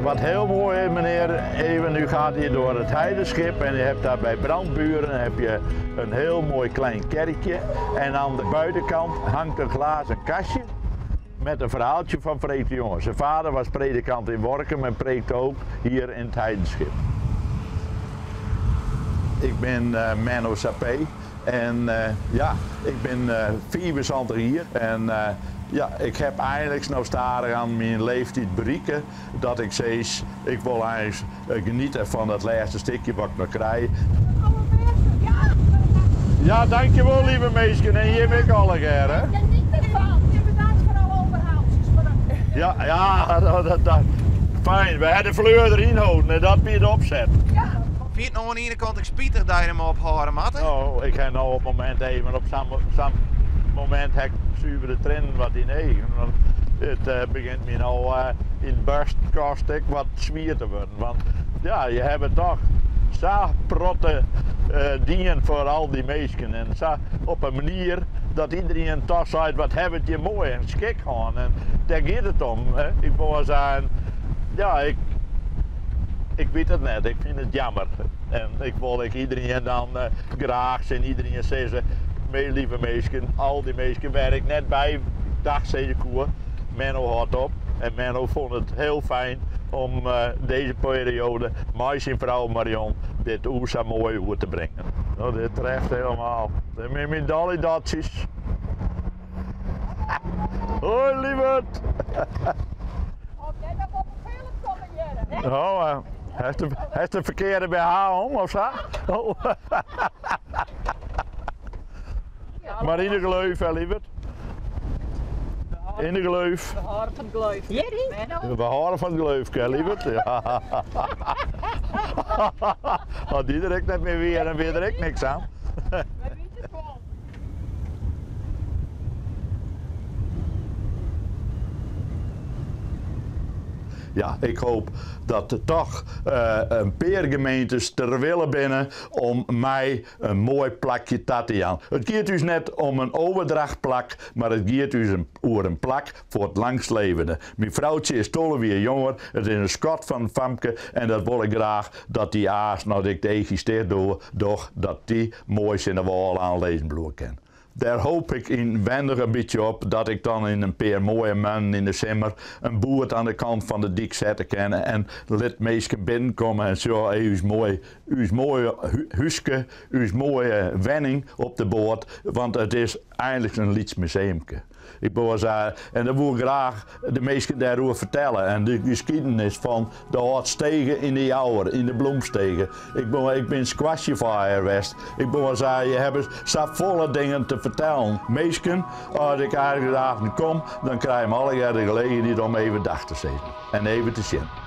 Wat heel mooi is, meneer, even, u gaat hier door het Heidenschip en je hebt daar bij Brandburen heb je een heel mooi klein kerkje. En aan de buitenkant hangt een glazen kastje met een verhaaltje van Freek de Jonge. Zijn vader was predikant in Workum en preekte ook hier in het Heidenschip. Ik ben uh, Menno Sapé en uh, ja, ik ben uh, 75 hier en ja, ik heb eigenlijk nou stadig aan mijn leeftijd bereiken dat ik zeg, ik wil eigenlijk genieten van dat laatste stukje wat ik nog krijg. Ja, dankjewel lieve meisje en hier ben ik alle keer, hè. Geniet ervan. Je bedankt voor alle overhaaltjes. Ja, ja, dat, dat, dat. Fijn, we hebben de fleur erin houden en dat weer de opzet. Ja. Vind je het nou aan de ene kant ik spijtig dat je hem ophalen moet? Nou, ik heb nou op het moment even op zo'n moment heb ik zuiver de trainen wat in eigen. Want het begint me nou in borstkast ik wat zwier te worden. Want ja, je hebt toch zo protte dingen voor al die mensen. En zo op een manier dat iedereen toch zegt, wat hebben het je mooi en schik gaan. En daar gaat het om. Hè. Ik wil zeggen, ja, ik weet het net, ik vind het jammer. En ik wil ik iedereen dan graag zien, iedereen zeggen, mijn lieve meisje, al die meisjes waar ik net bij dacht, zei de koer, Menno houdt op. En Menno vond het heel fijn om deze periode met zijn vrouw Marion dit oer zo mooi oer te brengen. Nou, dit treft helemaal. De mijn dollydatjes. Hoi lieverd. Oh, jij hebt op een film komen jaren, hè? Oh, heeft de verkeerde BH om of zo? Oh. Maar in de gleuf, hè, lieverd? In de gleuf. We houden van het gleuf. Jerry? We houden van het gleuf, hè, lieverd? Ja. Had die direct net meer weer en weer direct niks aan. Wij weten het wel. Ja, ik hoop dat er toch een paar gemeentes ter wille binnen om mij een mooi plakje te aan. Het gaat dus net om een overdrachtplak, maar het gaat dus over een plak voor het langstlevende. Mijn vrouwtje is tolle weer jonger, het is een schat van Famke en dat wil ik graag dat die aas, nou ik de egisteer doe, doch dat die mooi in de wal aanlezen bloer kan. Daar hoop ik inwendig een beetje op dat ik dan in een paar mooie maanden in de zomer een boert aan de kant van de dik zetten kan en lid meisje binnenkomen en zo, hey, uw mooi, uw mooie huske, uw mooie wenning op de boord, want het is eigenlijk een Liets museumke. Ik wil zeggen, en dat wil ik graag de meesten daarover vertellen. En de geschiedenis van de oudstegen in de Jouwer, in de Bloemstegen. Ik ben squashjevaaier geweest. Ik wil zeggen, je hebt zo volle dingen te vertellen. Meesten, als ik eigenlijk avond kom, dan krijg je alle de gelegenheid om even dag te zitten en even te zien.